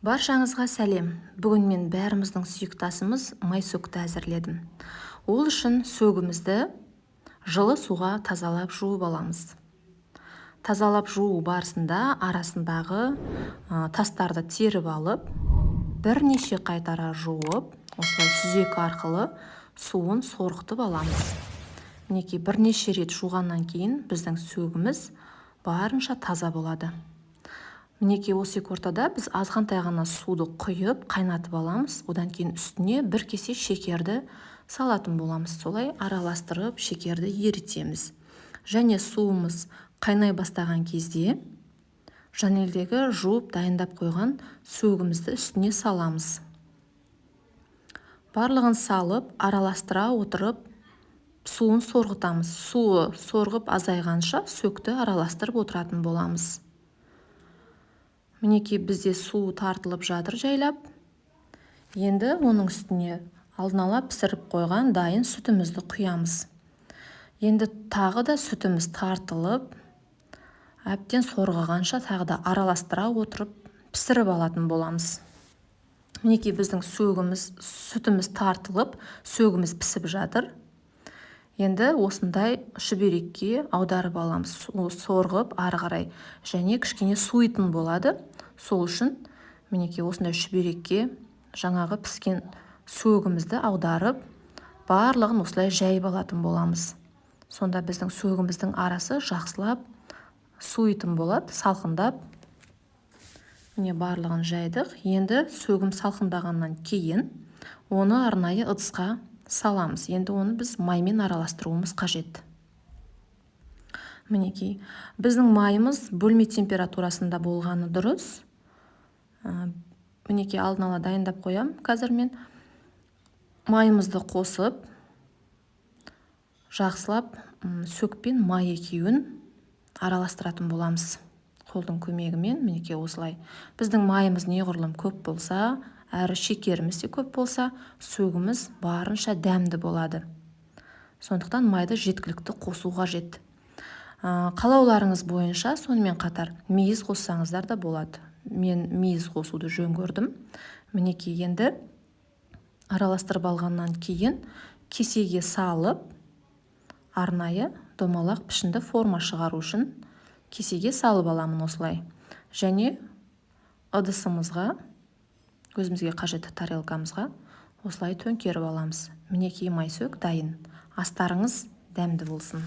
Баршаңызға сәлем! Бүгін мен бәріміздің сүйікті асымыз майсөкті әзірледім. Ол үшін сөгімізді жылы суға тазалап жуып аламыз. Тазалап жуу барысында арасындағы тастарды теріп алып, бірнеше қайтара жуып, осылай сүзек арқылы суын сорғытып аламыз. Мінекей, бірнеше рет жуғаннан кейін біздің сөгіміз барынша таза болады. Мінекей, осы екі ортада біз азғантай ғана суды құйып, қайнатып аламыз. Одан кейін үстіне бір кесе шекерді салатын боламыз. Солай араластырып, шекерді ерітеміз. Және суымыз қайнай бастаған кезде жәнелдегі жуып дайындап қойған сөгімізді үстіне саламыз. Барлығын салып, араластыра отырып, суын сорғытамыз. Суы сорғып азайғанша сөкті араластырып отыратын боламыз. Мінекей, бізде су тартылып жатыр жайлап. Енді оның үстіне алдын ала пісіріп қойған дайын сүтімізді құямыз. Енді тағы да сүтіміз тартылып, әбден сорғығанша тағы да араластыра отырып пісіріп алатын боламыз. Мінекей, біздің сөгіміз, сүтіміз тартылып, сөгіміз пісіп жатыр. Енді осындай шүберекке аударып аламыз. Сорғып ары қарай және кішкене суитын болады. Сол үшін мінекей, осындай шүберекке жаңағы піскен сөгімізді аударып, барлығын осылай жайып алатын боламыз. Сонда біздің сөгіміздің арасы жақсылап суитын болады, салқындап. Міне, барлығын жайдық. Енді сөгім салқындағаннан кейін оны арнайы ыдысқа саламыз. Енді оны біз маймен араластыруымыз қажет. Мінекей, біздің майымыз бөлме температурасында болғаны дұрыс. Мінекей, алдын ала дайындап қоямын. Қазір мен майымызды қосып, жақсылап сөк пен май екеуін араластыратын боламыз қолдың көмегімен. Мінекей, осылай. Біздің майымыз неғұрлым көп болса, әрі шекеріміз де көп болса, сөгіміз барынша дәмді болады. Сондықтан майды жеткілікті қосу қажет. Қалауларыңыз бойынша сонымен қатар мейіз қоссаңыздар да болады. Мен мейіз қосуды жөн көрдім. Мінекей, енді араластырып алғаннан кейін кесеге салып, арнайы домалақ пішінді форма шығару үшін кесеге салып аламын осылай. Және ыдысымызға, өзімізге қажетті тарелкамызға осылай төңкеріп аламыз. Мінекей, майсөк дайын. Астарыңыз дәмді болсын!